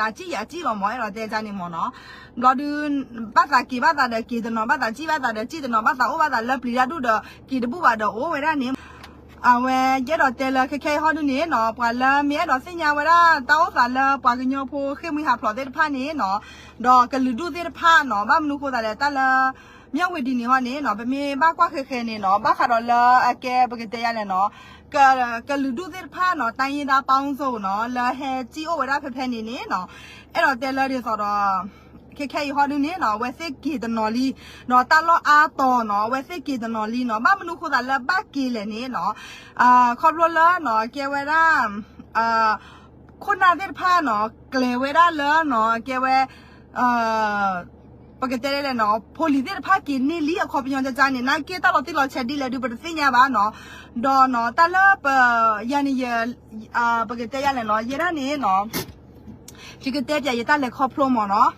နၤစံၣ်ယၤစံၣ်လီၤမၢ် အဲၣ်ဒိးတဲဒ်န့ၣ်မၢ်နီၤ. ဘျီဒုး ဘၣ်သးက့ၤဘၣ်သးဒီးက့ၤတနီၤ ဘၣ်သးစံၣ်ဘၣ်သးဒီးစံၣ်တနီၤ ဘၣ်သးအိၣ်ဘၣ်သးလၢပျံၤတၢ်ဒူၣ်ဒီး က့ၤတဘူၣ်ဘၣ်ဒီးအိၣ်ဝဲဒၣ်န့ၣ် အဝဲယအဲၣ်ဒိးတဲလၢခဲခဲအံၤဟီဒုန့ၣ်နီၤ ပှၤလၢမ့ၢ်အဲၣ်ဒိးသ့ၣ်ညါဝဲဒၣ်တၢ်အိၣ်သးလၢပှၤကညီဖိဃ့ၢ်မှံဟးဖျိးသ့ၣ်တဖၣ်န့ၣ်နီၤ ဒီးကလုာ်ဒူၣ်သ့ၣ်တဖၣ်နီၤ ဘၣ်မနုၤဃိသးလဲၣ် တၢ်လၢ မၠၣ်ဝတံၤန့ၣ်ဟီန့ၣ်နီၤ ပမ့ၢ်ဘၣ်ကွၢ်ဃဲၤဃဲၤန့ၣ်နီၤ ဘၣ်ဃးဒီးလၢအကဲပကတဲယါလဲၣ်နီၤ ကလုာ်ဒူၣ်သ့ၣ်တဖၣ်နီၤ တိုင်းရင်းသားပေါင်းစုံနီၤ လၢဟဲစံၣ်အိၣ်ဝဲဒၣ်ဖဲဖဲန့ၣ်န့ၣ်နီၤ အဲၣ်ဒိးတဲလၢဒ်သိးဒီး ခဲခဲအံၤဟီဒုန့ၣ်နီၤ အဝဲသ့ၣ်က့ၤတနီၤလံ ဒီးတၢ်လီၢ်အါတီၤနီၤ အဝဲသ့ၣ်က့ၤတနီၤလံနီၤ ဘၣ်မနုၤဃိသးလၢဘၣ်က့ၤလဲၣ်န့ၣ်နီၤ ခီဖျိလၢနီၤ ကဲဝဲဒၣ် ခိၣ်နၢ်သ့ၣ်တဖၣ်နီၤ ကျဲၤဝဲဒၣ်လၢနီၤ ကဲဝဲ ပကတဲလဲၣ်နီၤ ဖိလံၤသ့ၣ်တဖၣ်က့ၤန့ၢ်လံ အခီပညီကကါန့ၣ် နာ်က့တၢ်လီၤတံၢ်လီၤဆဲးဒ်လဲၣ်ဒုး ပတသ့ၣ်ညါဘၣ်နီၤ ဒီးနီၤ တၢ်လၢပ ယၤန့ၣ်ယ ပကတဲယါလဲၣ်နီၤ ယဲဒၣ်န့ၣ်နီၤ ယကတဲပၠးယတၢ်လဲၤခီဖျိမၢ်နီၤ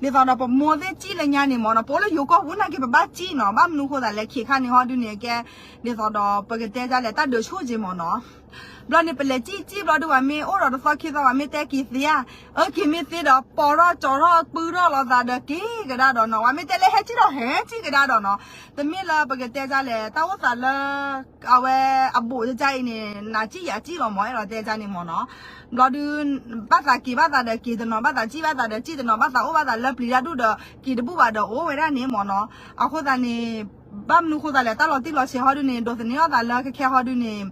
ဒ်သိးဒီးပမိၢ်သ့ၣ်စံၣ်လၢညါန့ၣ်မၢ်နီၤ ပအိၣ်လၢယိၤကီၢ်ပူၤနာ်က့ ပဘၣ်စံၣ်နီၤ ဘၣ်မနုၤဃိသးလဲၣ် ခံခါန့ၣ်ဟီဒုန့ၣ် ကဲ ဒ်သိးဒီးပကတဲဒ်လဲၣ် တၢ်ဒုးဆိၣ်က့ၤမၢ်နီၤ ဘျီန့ၣ် ပလဲၤစံၣ်စံၣ်ဘျီဒုး ပှၤမ့ၢ်အိၣ်ဒီးတသီခံသီ ပှၤမ့ၢ်တဲက့ၤသ့ဧါ အၢ က့ၤမ့ၢ်သ့ဒီး ပိာ်ထီၣ်ကၠီထီၣ်ပုထီၣ်လိာ်သးဒီးက့ၤကဒါဒီးနီၤ ပှၤမ့ၢ်တဲလၢဟဲစံၣ်ဒီးဟဲစံၣ်ကဒါဒီးနီၤ တမ့ၢ်လၢပကတဲဒ်လဲၣ် တၢ်အိၣ်သးလၢ အဝဲအဘူးတကါအံၤန့ၣ် နၤစံၣ်ယၤစံၣ်လီၤမၢ် အဲၣ်ဒိးတဲဒ်န့ၣ်မၢ်နီၤ ဘျီဒုး ဘၣ်သးက့ၤဘၣ်သးဒီးက့ၤတနီၤ ဘၣ်သးစံၣ်ဘၣ်သးဒီးစံၣ်တနီၤ ဘၣ်သးအိၣ်ဘၣ်သးလၢပျံၤတၢ်ဒူၣ်ဒီး က့ၤတဘူၣ်ဘၣ်ဒီးအိၣ်ဝဲဒၣ်န့ၣ်မၢ်နီၤ အဃိသတးန့ၣ် ဘၣ်မနုၤဃိသးလဲၣ် တၢ်လီၤတံၢ်လီၤဆဲးဟီဒုန့ၣ် ဒိးသန့ၤထီၣ်သးလၢခဲခဲဟီဒုန့ၣ်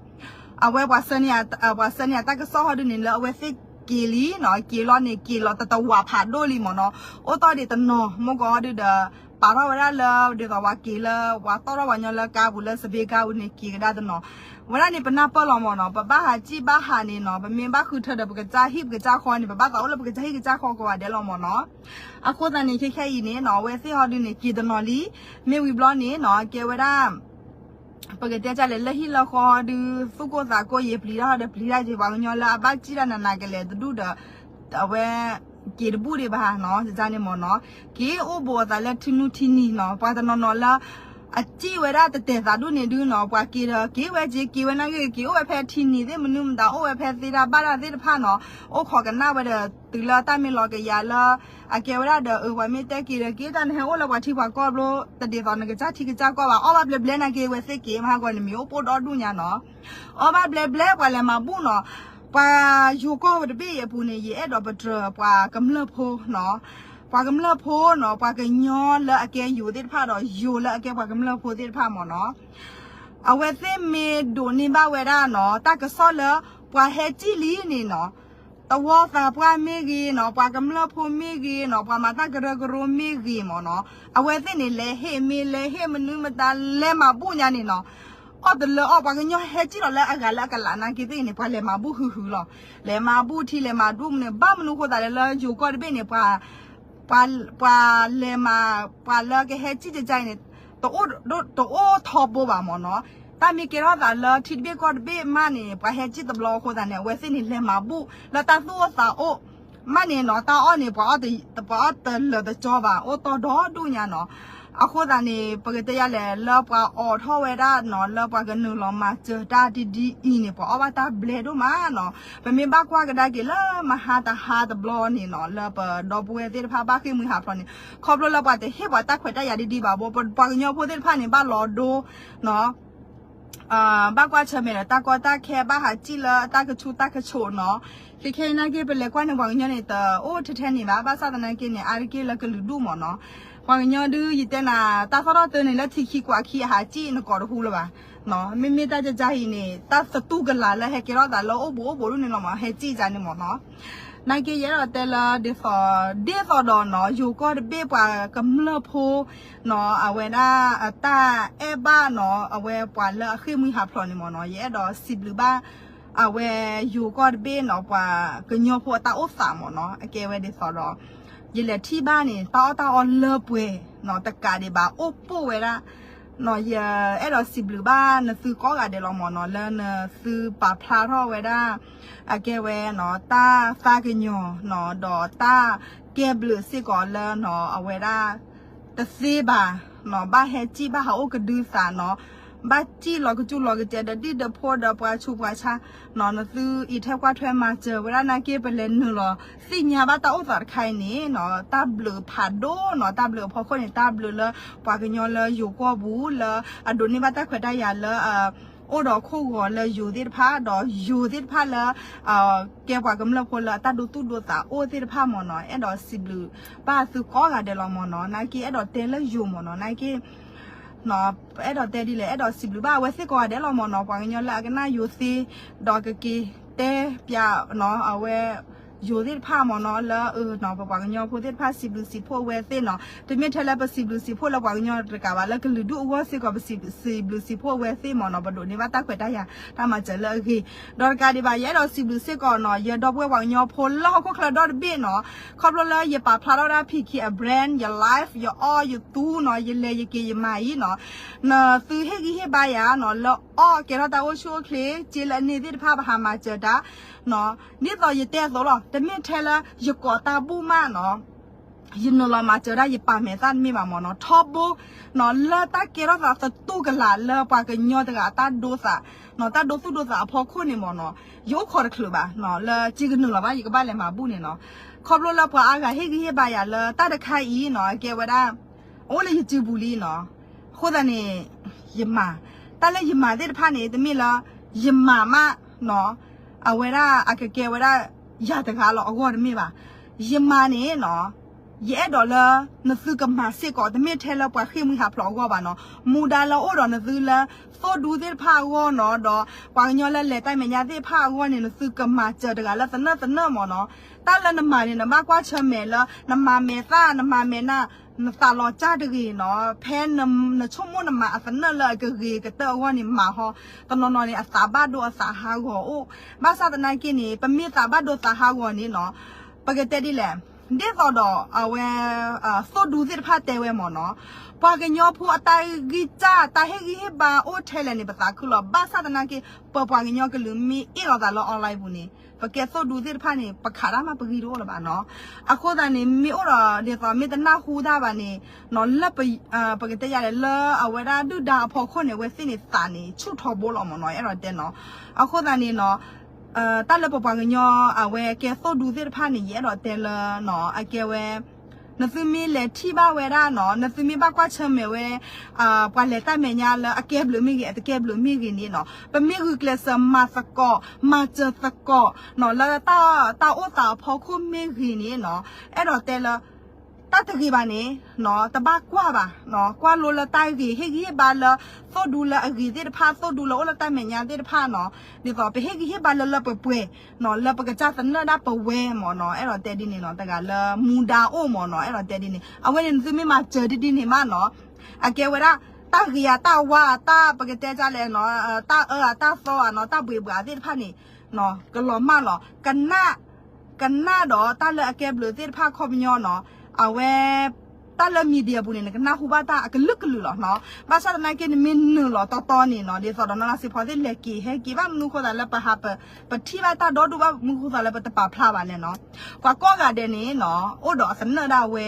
အဝဲပှၤဆှၢန့ၢ် ပှၤဆှၢန့ၢ်အတၢ်ကစီၣ်ဟီဒုန့ၣ် လၢအဝဲသ့ၣ်က့ၤလံနီၤ က့ၤလီၤန့ၣ် က့ၤလီၤတတဝးဖးဒိၣ်လံမၢ်နီၤ အိၣ်တီၢ်ဒံးတနီၤ မိၢ်ကီၢ်ဟီဒုဒီး ပာ်ထီၣ်ဝဲဒၣ်လၢ ဒ်သိးပှၤက့ၤလၢ ပှၤတီၢ်ထီၣ်ပှၤညီလၢကါပူၤလၢစဘ့ကါပူၤန့ၣ် က့ၤကဒါတနီၤ ဝဲဒၣ်န့ၣ် ပနၢ်ပၢၢ်လီၤမၢ်နီၤ ပဘၣ်ဟးစံၣ်ဘၣ်ဟးန့ၣ်နီၤ ပမ့ၢ်ဘၣ်ဃုထၢဒီးပကစၢ်ဟံၣ်ပကစၢ်ဃီန့ၣ် ပဘၣ်သးအိၣ်လၢပကစၢ်ဟံၣ်ပကစၢ်ဃီကိးဂၤဒဲးလီၤမၢ်နီၤ အဃိသတးန့ၣ် ခဲခဲအံၤန့ၣ်နီၤ အဝဲသ့ၣ်ဟီဒုန့ၣ် က့ၤတနီၤလံ မ့ၢ်ဝံၤဘျီန့ၣ်နီၤ ကဲဝဲဒၣ် ပကတဲဒ်လဲၣ် လၢဟံၣ်လၢဃီဒု သူၣ်ကိၢ်သးကိၢ်ယံၤ ပျံၤတၢ်ဟီဒီးပျံၤတၢ်ယံၤ ပှၤကညီလၢအဘၣ်စံၣ်တၢ်နးနးကလဲာ်တဒူၣ်ဒီး အဝဲ က့ၤတဘူၣ်ဒံးဘၣ်နီၤ ဒ်န့ၣ်မၢ်နီၤ က့ၤအိၣ်ဘူးအသးလၢထံနူထံနံၤနီၤ ပှၤတနီၤနီၤလၢ အစံၣ်ဝဲဒၣ်တတဲာ်သးဒူၣ်န့ၣ်ဒုနီၤ ပှၤက့ၤဒီးက့ၤဝဲက့ၤ က့ၤဝဲနာ်က့ က့ၤအိၣ်ဝဲဖဲထံနံၤသ့ၣ်မနုၤမတၤ အိၣ်ဝဲဖဲသ့တၢ်ဘၣ်တၢ်သ့ၣ်တဖၣ်နီၤ အိၣ်ခိးကနၣ်ဝဲဒီး တုၤလၢတၢ်မ့ၢ်လီၤကယၤလၢ အကဲဝဲဒၣ်ဒီး အၢ ပှၤမ့ၢ်တဲက့ၤဒီးက့ၤ တၢ်နဟဲအိၣ်လၢပှၤထံပှၤကီၢ်ဘျီ တဒ်သိးနကစၢ်ထံကစၢ်ကီၢ်ဘၣ် အီၣ်ဘၣ်ဘျဲဘျဲနာ်က့ ဝဲသ့ၣ်က့ၤမဟါဂီၤန့ၣ် မ့ၢ်အိၣ်ပိၢ်ဒီဒူၣ်ညါနီၤ အီၣ်ဘၣ်ဘျဲဘျဲ ပှၤလဲၤမၤဘူၣ်နီၤ ပှၤယိၤကီၢ်တဘ့ၣ်အံၤအပူၤန့ၣ် ယအဲၣ်ဒိးပတြၢၤပှၤကမျၢၢ်ဖိနီၤ ပှၤကမျၢၢ်ဖိနီၤ ပှၤကညီလၢအကဲယိၤသ့ၣ်တဖၣ်ဒီး ယိၤလၢအကဲပှၤကမျၢၢ်ဖိသ့ၣ်တဖၣ်မၢ်နီၤ အဝဲသ့ၣ်မ့ၢ်ဒိးန့ၢ်ဘၣ်ဝဲဒၣ်နီၤ တၢ်ကစီၣ်လၢ ပှၤဟဲစံၣ်လံန့ၣ်နီၤ သဝီသးပှၢ်မ့ၢ်ဂ့ၤနီၤ ပှၤကမျၢၢ်ဖိမ့ၢ်ဂ့ၤနီၤ ပှၤမၤတၢ်ကရၢကရိမ့ၢ်ဂ့ၤမၢ်နီၤ အဝဲသ့ၣ်န့ၣ် လဲၤဟ့ၣ်မ့ၢ်လဲၤဟ့ၣ်မနုၤမတၤ လဲၤမၤဘူၣ်ညါန့ၣ်နီၤ အီၣ်တလၢအီၣ် ပှၤကညီဟဲစံၣ်လီၤလၢအဂၤလၢအကလးနာ်က့သ့ၣ်န့ၣ် ပှၤလဲၤမၤဘူၣ်ဟုဟုလီၤ လဲၤမၤဘူၣ်ထံ လဲၤမၤဘူၣ်မနုၤ ဘၣ်မနုၤဃိသးလဲၣ်လၢယိၤကီၢ်တဘ့ၣ်န့ၣ် ပှၤ ပှၤလဲၤမၤ ပှၤလၢကဟဲစံၣ်ကကါအံၤန့ၣ် တအိၣ်ထီဘိဘၣ်မၢ်နီၤ တၢ်မ့ၢ်ကဲထီၣ်သးလၢထံတဘ့ၣ်ကီၢ်တဘ့ၣ်မးန့ၣ် ပှၤဟဲစံၣ်တဘျီအဃိသတးန့ၣ် အဝဲသ့ၣ်န့ၣ် လဲၤမၤဘူၣ်လၢတၢ်သူၣ်အိၣ်သးအိၣ် မးန့ၣ်နီၤ တၢ်အီၣ်န့ၣ် ပှၤအီၣ်တလၢာ်တကၠီဘၣ် အိၣ်တီၢ်ဒီဒူၣ်ညါနီၤ အဃိသတးန့ၣ် ပကတဲယါလဲၣ် လၢပှၤအိးထီၣ်ဝဲဒၣ်နီၤ လၢပှၤကနုာ်လီၤမၤစၢၤတၢ်ဒ်ဒ်အံၤန့ၣ် ပှၤအီၣ်ဘၣ်တၢ်ဘျဲဒိၣ်မးနီၤ ပမ့ၢ်ဘၣ်ကွၢ်ကဒါက့ၤလၢမဟါတဟါတဘျီန့ၣ်နီၤ လၢပဒီပုၢ်ဝဲၢ်သ့ၣ်တဖၣ်ဘၣ်ဃ့ၢ်မှံဟးဖျိးန့ၣ် ခီဖျိလၢပှၤတဟ့ၣ်ပှၤတၢ်ခွဲးတၢ်ယာ်ဒ်ဒ်ဘၣ်ဘိ ပှၤကညီဖိသ့ၣ်တဖၣ်န့ၣ် ဘၣ်လီၤဒိနီၤ ဘၣ်ကွၢ်ဆၢၣ်မဲာ်ဒီးတၢ်ကီတၢ်ခဲ ဘၣ်ဟးစံၣ်လၢတၢ်ကဆူးတၢ်ကဆူးနီၤ ခဲခဲအံၤနာ်က့ ပလဲၤကွၢ်န့ၣ် ပှၤကညီန့ၣ် တအိၣ်ထဲထဲန့ၣ်ဘၣ် ဘၣ်ဆၣ်သနာ်က့န့ၣ် အါတက့ၢ်လၢကလုာ်ဒူၣ်မၢ်နီၤ ပှၤကညီဒု ယတဲနၤ တၢ်သီၣ်ထီၣ်တၢ်န့ၣ် လၢထံခံကွၢ်ခံအဟးစံၣ်နကိးတဟူလၢၤဘၣ် မ့မ့ၢ်တၢ်ကကါအံၤန့ၣ် တၢ်သတူၢ်ကလာ်လၢဟဲကဲထီၣ်သးလၢအိၣ်ဘူးအိၣ်ဘူးဒ်န့ၣ်လီၤမၢ် ဟဲစံၣ်ကန့ၣ်မၢ်နီၤ နာ်က့ ယအဲၣ်ဒိးတဲလၢဒ်သိး ဒ်သိးဒီးနီၤ ယိၤကီၢ်တဘ့ၣ်ပှၤကမျၢၢ်ဖိနီၤ အဝဲဒၣ်အတၢ်အဲၣ်ဘၣ်နီၤ အဝဲပှၤလၢအဃ့ၢ်မှံဟးဖျိးန့ၣ်မၢ်နီၤ ယအဲၣ်ဒိးစံးဘျုးဘၣ် အဝဲယိၤကီၢ်တဘ့ၣ်နီၤ ပှၤကညီဖိအတၢ်အိၣ်သးမၢ်နီၤ အကဲဝဲဒ်သိးဒီး ယလဲၤထံၣ်ဘၣ်န့ၣ် တၢ်အီၣ်တၢ်အီလၢပှဲၤနီၤ တကးဒံးဘၣ် အိၣ်ပိာ်ဝဲဒၣ် ယအဲၣ်ဒိးစံးဘျုးဘၣ်နသုကိးဂၤဒဲးလီၤမၢ်နီၤ လၢနသုပာ်ဖျါထီၣ်ဝဲဒၣ် အကဲဝဲနီၤ တၢ်သးကညီၤနီၤ ဒီးတၢ်ကဲဘျုးစ့ၢ်ကီးလၢနီၤ အဝဲဒၣ် တသ့ဘၣ် ဘၣ်ဟဲစံၣ်ဘၣ်ဟးအိၣ်ကဒုသးနီၤ ဘၣ်စံၣ်လီၤကစူၣ်လီၤကစဲးဒီးဒံၣ်ဒီးဖိဒီးပှၤဆူးပှၤဆါ, နီၤ နသုအံးထွဲကွၢ်ထွဲမၤစၢၤဝဲဒၣ်နာ်က့ ပလဲၤနုာ်လီၤသ့ၣ်ညါဘၣ်တၢ်အိၣ်သးတခါအံၤန့ၣ်နီၤ တၢ်ဘျုးဖးဒိၣ်နီၤ တၢ်ဘျုးအဖီခိၣ်န့ၣ် တၢ်ဘျုးလၢပှၤကညီလၢယိၤကီၢ်ပူၤလၢအဒိးန့ၢ်ဘၣ်တၢ်ခွဲးတၢ်ယာ်လၢ အိၣ်ဒီးခိၣ်ဂီၤလၢယိၤသ့ၣ်တဖၣ် ဒီးယိၤသ့ၣ်တဖၣ်လၢ ကဲပှၤကမျၢၢ်ဖိလၢအတၢ်ဒိသူၣ်ဒိသးအိၣ်သ့ၣ်တဖၣ်မ့ၢ်နီၤ အဲၣ်ဒိးစံးဘျုးဘၣ်သုကိးဂၤဒဲးလီၤမ့ၢ်နီၤ နာ်က့အဲၣ်ဒိးတဲလၢယိၤမ့ၢ်နီၤ နာ်က့ အဲၣ်ဒိးတဲဒ်လဲၣ် အဲၣ်ဒိးစံးဘျုးဘၣ်အဝဲသ့ၣ်ကိးဂၤဒဲးလီၤမ့ၢ်နီၤ ပှၤကညီလၢအကနၣ်ယိၤသ့ ဒီးကက့ၤတဲပၠး အဝဲ ယိၤသ့ၣ်တဖၣ်မ့ၢ်နီၤ လၢ ပပှၤကညီဖိသ့ၣ်တဖၣ် စံးဘျုးစံးဖှိၣ်အဝဲသ့ၣ်နီၤ တမ့ၢ်ထဲလၢပစံးဘျုးစံးဖှိၣ်လၢပှၤကညီတကးဘၣ် လၢကလုာ်ဒူၣ်အဂီၢ်စ့ၢ်ကီး ပစံးဘျုးစံးဖှိၣ်အဝဲသ့ၣ်မ့ၢ်နီၤ ပဒိးန့ၢ်ဘၣ်တၢ်ခွဲးတၢ်ယာ် တၢ်မၤစၢၤလၢအဂ့ၤ ဒီးတကးဒံးဘၣ် ယအဲၣ်ဒိးစံးဘျုးစ့ၢ်ကီးနီၤ ယဒီပုၢ်ဝဲၢ်ပှၤကညီဖိလၢဟီၣ်ခိၣ်ချၢဒီတဘ့ၣ်နီၤ ခီဖျိလၢယပာ်ဖျါထီၣ်ဝဲဒၣ် ဖံခံ အ brand ယ life ယအီၣ်ယသူနီၤ ယလဲၤယက့ၤယမၤအံၤနီၤ နသုဟ့ၣ်ဂံၢ်ဟ့ၣ်ဘါယၤနီၤ လၢအီၣ်ကဲထီၣ်တၢ်အိၣ်ဆူၣ်အိၣ်ချ့ စ့လၢအန့ၢ်သ့ၣ်တဖၣ် ပဟးမၤစၢၤတၢ် ဒ်သိးယတဲအသိးလီၤ တမ့ၢ်ထဲလၢယကိးတၢ်ဘူၣ်မးနီၤ ယနုာ်လီၤမၤစၢၤဒၣ်ယပာ်မဲာ်သၣ်တမ့ၢ်ဘၣ်မ့ၢ်နီၤ ထီဘိ လၢတၢ်ကဲထီၣ်သးသတူၢ်ကလာ်လၢပှၤကညီတဂၤအတၢ်ဒိသး တၢ်ဒိသူၣ်ဒိသးအဖီခိၣ်န့ၣ်မ့ၢ်နီၤ ယအိၣ်ခိးတချုးဘၣ် လၢစ့ကနုာ်လီၤဘၣ် ယကဘၣ်လဲၤမၤဘူၣ်န့ၣ်နီၤ ခီဖျိလၢပှၤအါဂၤဟ့ၣ်ဂံၢ်ဟ့ၣ်ဘါယၤလၢတၢ်တခါအံၤနီၤ အကဲဝဲဒၣ် အိၣ်လၢယစုပူၤလံနီၤ အဃိသတးန့ၣ် ယမၤ တၢ်လၢယမၤသ့ၣ်တဖၣ်န့ၣ် တမ့ၢ်လၢ ယမၤမးနီၤ အဝဲဒၣ်အကကဲဝဲဒၣ် ယၤတဂၤလီၤအဂီၢ်တမ့ၢ်ဘၣ် ယမၤန့ၣ်နီၤ ယအဲၣ်ဒိးလၢ နသုကမၤစ့ၢ်ကီး တမ့ၢ်ထဲလၢပှၤဃ့ၢ်မှံဟးဖျိးအဂီၢ်ဘၣ်နီၤ မူဒါလၢအိၣ်ဒီးနသုလၢ သိၣ်ဒူသ့ၣ်တဖၣ်အဂီၢ်နီၤ ဒီးပှၤကညီလၢလဲၤတၢ်မဲာ်ညါသ့ၣ်တဖၣ်အဂီၢ်န့ၣ် နသုကမၤစၢၤတဂၤလၢသနၢၣ်သနၢၣ်မ့ၢ်နီၤ တၢ်လၢနမၤန့ၣ် နဘၣ်ကွၢ်ဆၢၣ်မဲာ်လၢ နမၤမဲာ်သၣ် နမၤမဲာ်နၢ် နသးလီၤစၢ်တဂ့ၤနီၤ ဖဲနဆိကမိၣ်နမၤအသနၢၣ်လၢအကဂ့ၤကတၢၢ်အဂီၢ်န့ၣ် မၤဟီ တနီၤနီၤန့ၣ် အသးဘၣ်ဒိအသးဟးဂီၤအိၣ် ဘၣ်ဆၣ်သနာ်က့န့ၣ် ပမ့ၢ်သးဘၣ်ဒိသးဟးဂီၤန့ၣ်နီၤ ပကတဲဒ်လဲၣ် ဒ်သိးဒီးအဝဲ သိၣ်ဒူသ့ၣ်တဖၣ်တဲဝဲမ့ၢ်နီၤ ပှၤကညီဖိအတၢ်ဂံၢ်စၢ် တၢ်ဟ့ၣ်ဂံၢ်ဟ့ၣ်ဘါအိၣ်ထဲလဲၣ်န့ၣ် ပသးခုလီၤ ဘၣ်ဆၣ်သနာ်က့ ပပှၤကညီကလုာ်မ့ၢ်အ့ၣ်လိာ်သးလၢ online ပူၤန့ၣ် ပကဲသိၣ်ဒူသ့ၣ်တဖၣ်န့ၣ် ပခးတၢ်မးပဂံၢ်တအိၣ်လၢၤဘၣ်နီၤ အဃိသတးန့ၣ် မ့ၢ်အိၣ်ဒီးဒ်သိးမ့ၢ်တနၢ်ဟူတၢ်ဘၣ်န့ၣ် လၢ ပကတဲယၤလဲၣ် လၢအဝဲဒၣ်ဒုၣ်ဒါအဖီခိၣ်န့ၣ် အဝဲသ့ၣ်န့ၣ်သးန့ၣ် ဆူၣ်ထီဘိလီၤမ့ၢ်နီၤ အဲၣ်ဒိးတဲနီၤ အဃိသတးန့ၣ်နီၤ တၢ်လၢပပှၤကညီအဝဲကဲသိၣ်ဒူသ့ၣ်တဖၣ်န့ၣ် ယအဲၣ်ဒိးတဲလၢ အကဲဝဲ နသုမ့ၢ်လဲၤထံၣ်ဘၣ်ဝဲဒၣ်နီၤ နသုမ့ၢ်ဘၣ်ကွၢ်ဆၢၣ်မဲာ်ဝဲ ပှၤလဲၤတၢ်မဲာ်ညါလၢအကဲဘျုးမ့ၢ်ဂ့ၤ အတကဲဘျုးမ့ၢ်ဂ့ၤန့ၣ်နီၤ ပမ့ၢ်ဂုာ်ကျဲးစၢးမၤသကိး မၤစၢၤသကိးနီၤ လၢတၢ်အိၣ်သးအဖီခိၣ်မ့ၢ်ဂ့ၤန့ၣ်နီၤ အဲၣ်ဒိးတဲလၢ တၢ်တဂ့ၤဘၣ်န့ၣ် တဘၣ်ကွၢ်ဘၣ် ကွၢ်လိလၢတၢ်ဂ့ၤ ဟ့ၣ်ဂံၢ်ဟ့ၣ်ဘါလၢ သိၣ်ဒူလၢအဂ့ၤသ့ၣ်တဖၣ် သိၣ်ဒူလၢအိၣ်လၢတၢ်မဲာ်ညါသ့ၣ်တဖၣ်နီၤ ဒ်သိးပဟ့ၣ်ဂံၢ်ဟ့ၣ်ဘါလၢလၢပှဲၤပှဲၤ လၢပကစၢ်သနၢၣ်ဒၣ်ပဝဲမ့ၢ်နီၤ အဲၣ်ဒိးတဲဒ်န့ၣ်နီၤ တဂၤလၢမူဒါအိၣ်မ့ၢ်နီၤ အဲၣ်ဒိးတဲဒ်န့ၣ် အဝဲန့ၣ်နသုမ့ၢ်မၤစၢၤဒ်ဒ်န့ၣ်မးနီၤ အကဲဝဲဒၣ် တၢ်ဂ့ၤဧါ တၢ်ဝါဧါ တၢ်ပကတဲဒ်လဲၣ်နီၤ တၢ်အၢဧါ တၢ်သီဧါနီၤ တၢ်ဘှ့းဘှးသ့ၣ်တဖၣ်န့ၣ် ကလီၤမၢ်လီၤ ကနၣ် ကနၣ်ဒီးတၢ်လၢအကဲဘျုးသ့ၣ်တဖၣ်ခီပညီနီၤ အဝဲ တၢ်လၢ media ပူၤန့ၣ် နကနၢ်ဟူဘၣ်တၢ်အကလုာ်ကလုာ်လီၤနီၤ ဘၣ်ဆၣ်သနာ်က့ နမ့ၢ်နုာ်လီၤတီတီန့ၣ်နီၤ ဒ်သိးဒီးနီၢ်လါစ့ဖီသ့ၣ်လဲၤက့ၤဟဲက့ၤ ဘၣ်မနုၤဃိသးလၢပဟး ပထံၣ်ဘၣ်တၢ်ဒီဒူၣ် ဘၣ်မနုၤဃိသးလၢပတပာ်ဖျါဘၣ်လဲၣ်နီၤ ပှၤကိးဂၤဒဲးန့ၣ်နီၤ အိၣ်ဒီးအသနၢၣ်ဒၣ်ဝဲ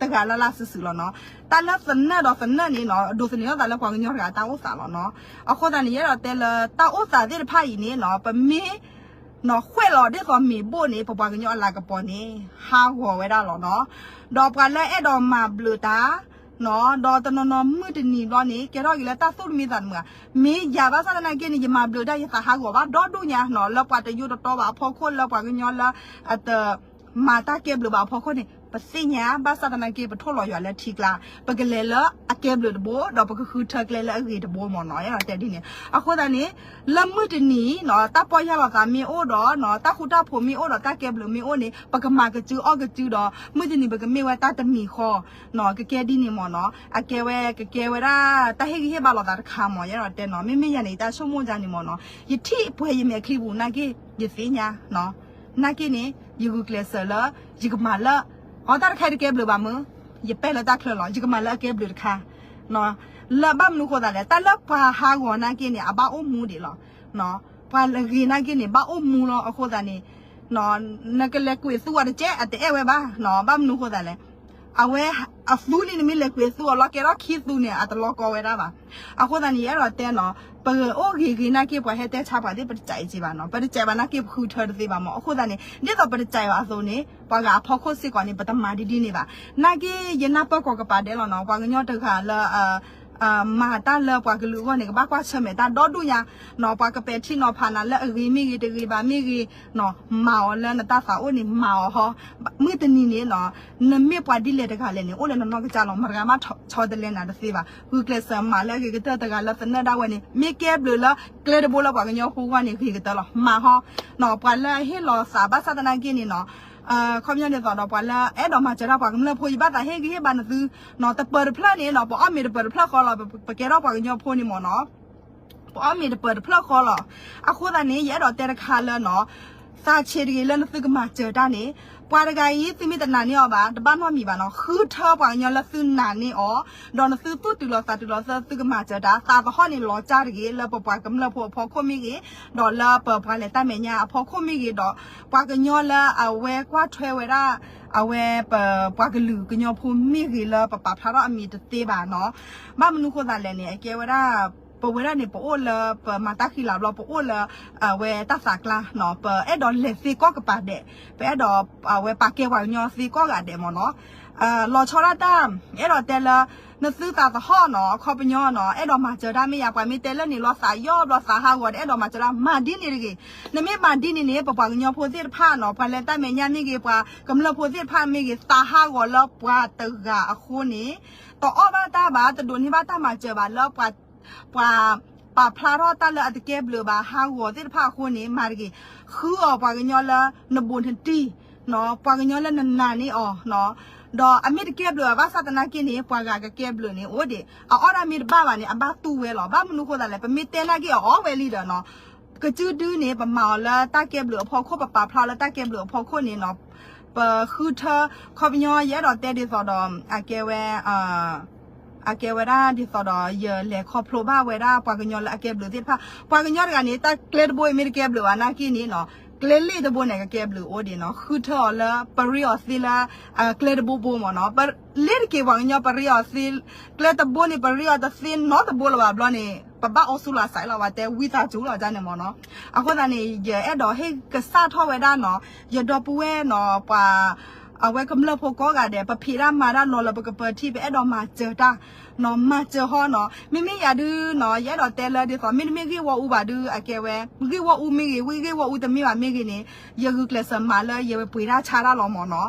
တဂၤလၢ်လၢ်စုာ်စုာ်လီၤနီၤ တၢ်လၢသနၢၣ်ဒီးသနၢၣ်န့ၣ်နီၤ ဒိးသန့ၤထီၣ်သးလၢပှၤကညီတဂၤတၢ်အိၣ်သးလီၤနီၤ အဃိသတးန့ၣ် ယအဲၣ်ဒိးတဲလၢတၢ်အိၣ်သးသ့ၣ်တဖၣ်အံၤန့ၣ်နီၤ ပမ့ၢ် ဃဲၣ်လီၤဒ်သိးမ့ၢ်ဘိၣ်န့ၣ် ပပှၤကညီအလၤကပီၤန့ၣ် ဟးဂီၤဝဲဒၣ်လီၤနီၤ ဒီးပှၤလၢအဲၣ်ဒိးမၤဘျုးတၢ် ဒီးတနီၤနီၤမုၢ်တနံၤဘျီန့ၣ် ကဲထီၣ်က့ၤလၢတၢ်သူၣ်တမံသးတမုာ်ဧါ မ့ၢ်ယၤဘၣ်ဆၣ်သနာ်က့န့ၣ် ယမၤဘျုးတၢ်ယသးဟးဂီၤဘၣ်ဒီဒူၣ်ညါနီၤ လၢပှၤတယိတတီဘၣ်အဖီခိၣ် လၢပှၤကညီလၢအတ မၤတၢ်ကဲဘျုးဘၣ်အဖီခိၣ်န့ၣ် ပသ့ၣ်ညါ ဘၣ်ဆၣ်သနာ်က့ ပထိၣ်လီၤယွၤလၢထံကျါ ပကလဲၤလၢအကဲဘျုးတဘိ ဒီးပကဃုထၢကျဲလၢအဂ့ၤတဘိမ့ၢ်နီၤ အဲၣ်ဒိးတဲဒ်န့ၣ် အဃိသတးန့ၣ် လၢမုၢ်တနံၤနီၤ တၢ်ပီၢ်ယၢ်လီၤသးမ့ၢ်အိၣ်ဒီး တၢ်ဃူတၢ်ဖိးမ့ၢ်အိၣ်ဒီး တၢ်ကဲဘျုးမ့ၢ်အိၣ်န့ၣ် ပကမၤကစုအီၣ်ကစုဒီး မုၢ်တနံၤပကမ့ၢ်ဝဲတၢ်တမံၤဃီ ကကဲဒ်န့ၣ်မ့ၢ်နီၤ အကဲဝဲ ကကဲဝဲဒၣ် တၢ်ဟ့ၣ်ဂံၢ်ဟ့ၣ်ဘါလိာ်သးတခါမ့ၢ် အဲၣ်ဒိးတဲနီၤ မ့မ့ၢ်ယၤန့ၣ် ယတၢ်ဆိကမိၣ်ဒ်န့ၣ်မ့ၢ်နီၤ ယထံၣ်ပှဲၤယမဲာ်ချံပူၤနာ်က့ ယသ့ၣ်ညါ နာ်က့န့ၣ် ယဂုာ်ကျဲးစၢးလၢ ယကမၤလၢ အီ တၢ်တခါအံၤတကဲဘျုးဘၣ်မုၢ် ယပဲာ်လၢတၢ်ချၢလီၤ ယကမၤလၢအကဲဘျုးတခါ လၢဘၣ်မနုၤဃိသးလဲၣ် တၢ်လၢပှၤဟးဂီၤနာ်က့န့ၣ် အဘၣ်အိၣ်မူဒံးလီၤ ပှၤဂ့ၤနာ်က့န့ၣ် ဘၣ်အိၣ်မူလီၤ အဃိသတးန့ၣ် နကလဲၤကွံာ်သူအီၤတကဲ အတအဲၣ်ဝဲဘၣ် ဘၣ်မနုၤဃိသးလဲၣ် အဝဲအသူလံန့ၣ် မ့ၢ်လဲၤကွံာ်အသူအီၤလီၤ ကဲထီၣ်ခံသူန့ၣ် အတလီၤကီဝဲဒၣ်ဘၣ်. အဃိသတးန့ၣ် ယအဲၣ်ဒိးတဲနီၤ, ပအိၣ်ဂ့ၤဂ့ၤနာ်က့ ပှၤဟဲတဲဆါပှၤသ့ၣ် ပတစဲးအံၤဘၣ်နီၤ, ပတစဲးဘၣ်နာ်က့ ပဃုထၢတသ့ဘၣ်မၢ်. အဃိသတးန့ၣ် ဒ်သိးပတစဲးဘၣ်အသိးန့ၣ် ပှၤဂၤအဖီခိၣ်စ့ၢ်ကီးန့ၣ် ပတမၤဒ်ဒ်န့ၣ်ဘၣ်. နာ်က့ ယနၢ်ပၢၢ်ကီးကပၤဒဲးလီၤနီၤ, ပှၤကညီတဂၤလၢ မၤတၢ်လၢပှၤကလုာ်အဂီၢ်န့ၣ် ကဘၣ်ကွၢ်ဆၢၣ်မဲာ်တၢ်ဒီဒူၣ်ညါနီၤ, ပှၤကပဲာ်ထံနီၤဖးနၤလၢအဂ့ၤမ့ၢ်ဂ့ၤ တဂ့ၤဘၣ်မ့ၢ်ဂ့ၤနီၤ, မၤအီၤလၢနတၢ်သးအိၣ်န့ၣ် မၤအီၤဟီ. မုၢ်တနံၤန့ၣ်နီၤ, နမ့ၢ်ပှၤဒ်လဲၣ်တဂၤလဲၣ်န့ၣ် အိၣ်လၢနနီၢ်ကစၢ်လီၤ, မတဂၤမးဆီတလဲနၤတသ့ဘၣ်. ဂုာ်ကျဲးစၢးမၤလၢအဂ့ၤကတၢၢ် တဂၤလၢသနၢၣ်ဒၣ်ဝဲန့ၣ် မ့ၢ်ကဲဘျုးလၢကျဲတဘိလၢပှၤကညီဖိအဂီၢ်န့ၣ် ဂ့ၤကတၢၢ်လီၤ, မၤဟီ. ပှၤလၢအဟ့ၣ်လီၤသးဘၣ်ဆၣ်သနာ်က့န့ၣ်နီၤ, ခီပညီဒ်သိးဒီး ပှၤလၢအဲၣ်ဒိးမၤစၢၤတၢ်ပှၤကမျၢၢ်ဖိ ယဘၣ်သးဟ့ၣ်ဂံၢ်ဟ့ၣ်ဘါနသုနီၤ, တပၢၤတဖျၢၣ်န့ၣ်နီၤ, ပအီၣ်မ့ၤတပၢၤတဖျၢၣ်ဃီလီၤ, ပကဲထီၣ်ပှၤကညီဖိန့ၣ်မၢ်နီၤ. ပအီၣ်မ့ၤတပၢၤတဖျၢၣ်ဃီလီၤ. အဃိသတးန့ၣ် ယအဲၣ်ဒိးတဲတခါလၢနီၤ, သးဆံးတဂ့ၤလၢနသုကမၤစၢၤတၢ်န့ၣ်, ပှၤတဂၤအံၤ သုမ့ၢ်တနာ်န့ၢ်အီၤဘၣ်, တဘၣ်နီတမံၤဘၣ်နီၤ, ဃုထၢပှၤကညီလၢသုနာ်န့ၢ်အီၤ, ဒီးနသုသူၣ်တုၤလီၤသးတုၤလီၤသၢ သုကမၤစၢၤတၢ်, သးသဟီၣ်န့ၣ်လီၤကၢ်တဂ့ၤ လၢပပှၤကမျၢၢ်ဖိအဖီခိၣ်မ့ၢ်ဂ့ၤ, ဒီးလၢပပှၤလဲၤတၢ်မဲာ်ညါအဖီခိၣ်မ့ၢ်ဂ့ၤ, ဒီးပှၤကညီလၢအဝဲကွၢ်ထွဲဝဲဒၣ် အဝဲပပှၤကလုာ်ကညီဖိမ့ၢ်ဂ့ၤလၢပပာ်ဖျါထီၣ်အမံၤတသ့ဘၣ်နီၤ. ဘၣ်မနုၤဃိသးလဲၣ်န့ၣ် အကဲဝဲဒၣ် ပဝဲဒၣ်န့ၣ် ပအိၣ်လၢပမၤတၢ်ဃံလၤဘျီ ပအိၣ်လၢ အဝဲတၢ်သးကျါနီၤ, ပအဲၣ်ဒိးလဲၤသ့ကိးကပၤဒဲး, ပအဲၣ်ဒိး အဝဲပာ်ကဲပှၤကညီသ့ကိးဂၤဒဲးမၢ်နီၤ. လီၤဆီဒၣ်တၢ် အဲၣ်ဒိးတဲလၢ နသုသးသဟီၣ်နီၤ, အခီပညီနီၤ, အဲၣ်ဒိးမၤစၢၤတၢ်မ့ၢ်ယါ, ပှၤမ့ၢ်တဲလၢန့ၣ်လီၤသးယီဘျီသးဟးဂီၤဒီး အဲၣ်ဒိးမၤစၢၤတၢ် မၤဒ်န့ၣ်တဂ့ၤ. နမ့ၢ်မၤဒ်န့ၣ်န့ၣ် ပပှၤကညီဖိသ့ၣ်တဖၣ်နီၤ, ပှၤလဲၤတၢ်မဲာ်ညါမ့ၢ်ဂ့ၤ, ပှၤကမျၢၢ်ဖိသ့ၣ်တဖၣ်မ့ၢ်ဂ့ၤ, သးဟးဂီၤလၢပှၤတဂၤအဃိန့ၣ် တအီၣ်ဘၣ်တၢ်ဘၣ်, တဒိးန့ၢ်ဘၣ်တၢ်မၤစၢၤဘၣ်လၢ ပှၤပာ်ဖျါထီၣ်တၢ်လၢအတကဲဘျုးဘၣ် ဟးဂီၤသ့ၣ်တဖၣ်အဃိန့ၣ် မၤတဂ့ၤ. ဃုအီၤပှၤကညီလၢနဘူးနတံၢ်, ပှၤကညီလၢနနာ်န့ၢ်အီၤ, ဒီးအမ့ၢ်တကဲဘျုးဘၣ်ဆၣ်သနာ်က့န့ၣ် ပှၤဂၤကကဲဘျုးန့ၣ် အိၣ်ဒံး, အအီၣ်ဒၣ်မ့ၢ်တဘၣ်ဘၣ်န့ၣ် အဘၣ်တူၢ်ဝဲလီၤ. ဘၣ်မနုၤဃိသးလဲၣ်, ပမ့ၢ်တဲနာ်က့အီၤဝဲလံဒီးနီၤ, ကစုဒုန့ၣ် ပမၤအီၤလၢတၢ်ကဲဘျုးအဖီခိၣ်, ပပာ်ဖျါလၢတၢ်ကဲဘျုးအဖီခိၣ်န့ၣ်နီၤ, ပဃုထၢ ခီပညီ ယအဲၣ်ဒိးတဲဒ်သိးဒီး အကဲဝဲ အကဲဝဲဒၣ်ဒ်သိးဒီး ယလဲၤခီဖျိဘၣ်ဝဲဒၣ်ပှၤကညီလၢအကဲဘျုးသ့ၣ်တဖၣ်, ပှၤကညီတဂၤန့ၣ် တၢ်ကျဲတဘိအံၤမ့ၢ်တကဲဘျုးဘၣ်နာ်က့န့ၣ်နီၤ, ကျဲလ့ၣ်တဘိန့ၣ် ကကဲဘျုးအိၣ်ဒံးနီၤ, ဃုထၢအီၤလၢပရ့အီၤသ့လၢ ကျဲတဘိဘိမၢ်နီၤ, လ့ၣ်တက့ၤပှၤကညီပရ့အီၤသ့, ကျဲတဘိန့ၣ် ပရ့အီၤတသ့နီတဘိလၢၤဘၣ်ဘျီန့ၣ် ပဘၣ်အိၣ်ဆူၣ်လီၤစဲးလီၤ, ပှၤတဲဝံသးစူၤလီၤဒ်န့ၣ်မၢ်နီၤ. အဃိသတးန့ၣ် ယအဲၣ်ဒိးဟ့ၣ်ကစၢ်ထီၣ်ဝဲဒၣ်နီၤ, ယဒီပုၢ်ဝဲၢ်နီၤ, ပှၤ အဝဲကမျၢၢ်ဖိကိးဂၤဒဲး ပဖံးတၢ်မၤတၢ်လီၤလၢပကပၢၤထံ ပအဲၣ်ဒိးမၤစၢၤတၢ်နီၤ, မၤစၢၤဟီနီၤ. မ့မ့ၢ်ယၤဒုနီၤ, ယအဲၣ်ဒိးတဲလၢဒ်သိး မ့တမ့ၢ်ဂ့ၢ်ဝီအူဘၣ်ဒု အကဲဝဲ ဂ့ၢ်ဝီအူမ့ၢ်ဂ့ၤ, ဝံဂ့ၢ်ဝီအူတမ့ၢ်ဘၣ်မ့ၢ်ဂ့ၤန့ၣ်, ယဂုာ်ကျဲးစၢးမၤလၢယပှ့ၤတၢ်ဆါတၢ်လီၤမၢ်နီၤ.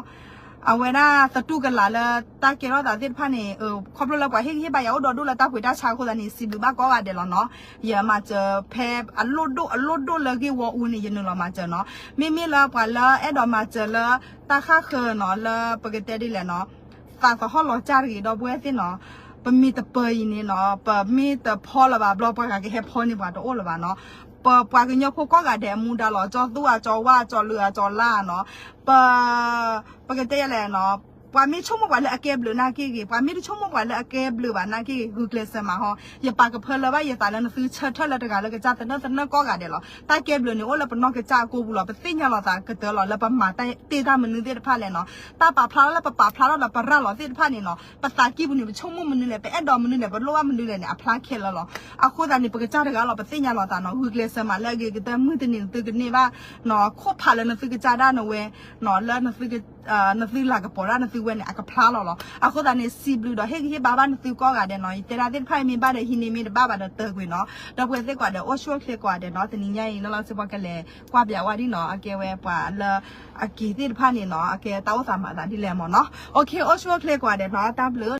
အဝဲဒၣ်သတူၢ်ကလာ်လၢတၢ်ကဲထီၣ်သးသ့ၣ်တဖၣ်န့ၣ်, ခီဖျိလၢပှၤဟ့ၣ်ဂံၢ်ဟ့ၣ်ဘါယၤအိၣ်ဒီးဒိၣ်လၢတၢ်ပှ့ၤတၢ်ဆါအဃိသတးန့ၣ် စံးဘျုးဘၣ်ကိးဂၤဒဲးလီၤနီၤ. ယမၤစၢၤဖဲအလိၣ်ဒိၣ်အလိၣ်ဒိၣ်လၢဂ့ၢ်ဝီအူန့ၣ် ယနုာ်လီၤမၤစၢၤနီၤ. မ့မ့ၢ်လၢပှၤလၢအဲၣ်ဒိးမၤစၢၤလၢတၢ်ဃၣ်ဃၢၤနီၤ, လၢပကတဲဒ်လဲၣ်နီၤ, သးသဟီၣ်လီၤစၢ်တဂ့ၤ ဒီပုၢ်ဝဲၢ်သ့ၣ်နီၤ, ပမ့ၢ်တပၢၤအံၤန့ၣ်နီၤ, ပမ့ၢ်တဖီလၢၤဘၣ်ဘျီ ပှၤဂၤကဟဲဖီန့ၢ်ပှၤတအိၣ်လၢၤဘၣ်နီၤ. ပပှၤကညီဖိကိးဂၤဒဲးအမူဒါလီၤ, ကၠီသူအကၠီဝါ ကၠီလုာ်အကၠီလါနီၤ, ပ ပကတဲယလဲၣ်နီၤ, ပှၤမ့ၢ်ဆိကမိၣ်ပှၤလၢအကဲဘျုးနာ်က့ဂ့ၤ, ပှၤမ့ၢ်တဆိကမိၣ်ပှၤလၢအကဲဘျုးဘၣ်နာ်က့ဂ့ၤ, ဂုာ်ကျဲးစၢးမၤဟီ, ယပာ်ကဖၢလၢၤဘၣ်ယသးလၢနသုဆၢထၢၣ်လၢတဂၤလၢကစၢ်သနၢၣ်သနၢၣ်ကိးဂၤဒဲးလီၤ. တၢ်ကဲဘျုးန့ၣ်အိၣ်လၢပနီၢ်ကစၢ်အကိပူၤလီၤ, ပသ့ၣ်ညါလီၤသးကတၢၢ်လီၤ, လၢပမၤတၢ်တ့ၢ်တၢ်မနုၤသ့ၣ်တဖၣ်လဲၣ်နီၤ, တၢ်ပာ်ဖျါထီၣ်လၢပပာ်ဖျါထီၣ်ဒီးပရၤလီၤသ့ၣ်တဖၣ်န့ၣ်နီၤ, ပသးကံၢ်ပူၤန့ၣ် ပဆိကမိၣ်မနုၤလဲၣ်, ပအဲၣ်ဒိးမနုၤလဲၣ်, ပလိၣ်ဘၣ်မနုၤလဲၣ်န့ၣ် အဖျါခဲလၢာ်လီၤ. အဃိသတးန့ၣ် ပကစၢ်တဂၤလီၤ ပသ့ၣ်ညါလီၤသးနီၤ, ဂုာ်ကျဲးစၢးမၤလၢအဂ့ၤကတၢၢ် မုၢ်တနံၤသုကန့ၢ်ဘၣ်နီၤ, ခိၣ်ဖးလၢနသုကစၢ်ဒၣ်နဝဲနီၤ, လၢ နသုလၤကပီၤဒၣ်နသုဝဲန့ၣ် အကဖျါလီၤလီၤ. အဃိသတးန့ၣ် စံးဘျုးဒီးဟ့ၣ်ဂံၢ်ဟ့ၣ်ဘါဘၣ်နသုကိးဂၤဒဲးနီၤ, ယတဲဒၣ်သ့ၣ်တဖၣ်အံၤမ့ၢ်ဘၣ်ဒီးဟံးန့ၢ်, မ့ၢ်တဘၣ်ဘၣ်ဒီးတၢၢ်ကွံာ်နီၤ, ဒီပုၢ်ဝဲၢ်သ့ၣ်ကိးဂၤဒဲး အိၣ်ဆူၣ်အိၣ်ချ့ကိးဂၤဒဲးနီၤ, တနံၤညါအံၤ နီၢ်လီၢ်စ့ၢ်ပှၤကလဲၤကွၢ်ပၠးဝဲဒ်နီၤ, အကဲဝဲပှၤလၢအက့ၤသ့ၣ်တဖၣ်န့ၣ်နီၤ, အကဲတၢ်အိၣ်သးမၤသးဒ်လဲၣ်မၢ်နီၤ. အိၣ်ဆူၣ်အိၣ်ချ့ကိးဂၤဒဲးနီၤ, တၢ်ဘျုး